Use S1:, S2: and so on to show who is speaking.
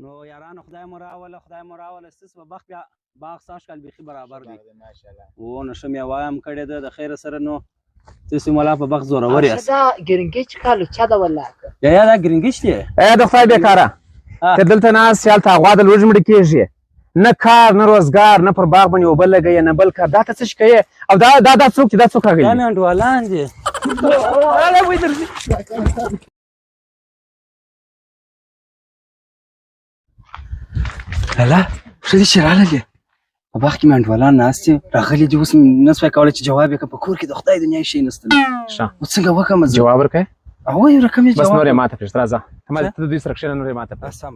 S1: نو یارانو، خدای مو راوله، خدای مو راوله. ستاسو په بخت بیا باغ سږ کال بیخي برابر دی. و نو ښه مېوه هم کړې ده د خیره سره. نو تاسو مولا په بخت زورور یاست.
S2: دا ګرنګیچ کالو چا دا ولاکه؟
S1: یا دا ګرنګیچ دی.
S3: ای د خدای بېکاره، که دلته ناست یې، هلته غوا د لوږې مړه کېږي. نه کار، نه روزګار، نه پر باغ باندې اوبه لګوې، نه بل کار. دا ته څه شي کوې؟ او دا دا دا څوک دي؟ دا څوک راغلي؟
S1: دا مې انډیوالان دي. لالا، ښه دي چې راللې. په باغ کې مې انډیوالان ناست دي، راغلي دي. اوس مې نه سوای کولی چې جواب یې کړم. په کور کې د خدای دنیا شی نشته.
S3: ښه.
S1: اوس څنګه وکړم زه؟
S3: جواب ورکړې؟
S1: هو، یو رقم یې
S3: بس.
S1: جواب.
S3: نور یې ماته پرېږده، راځه. ته ما ته دوی سره کښېنه، نور یې ماته پرېږده.
S1: سم.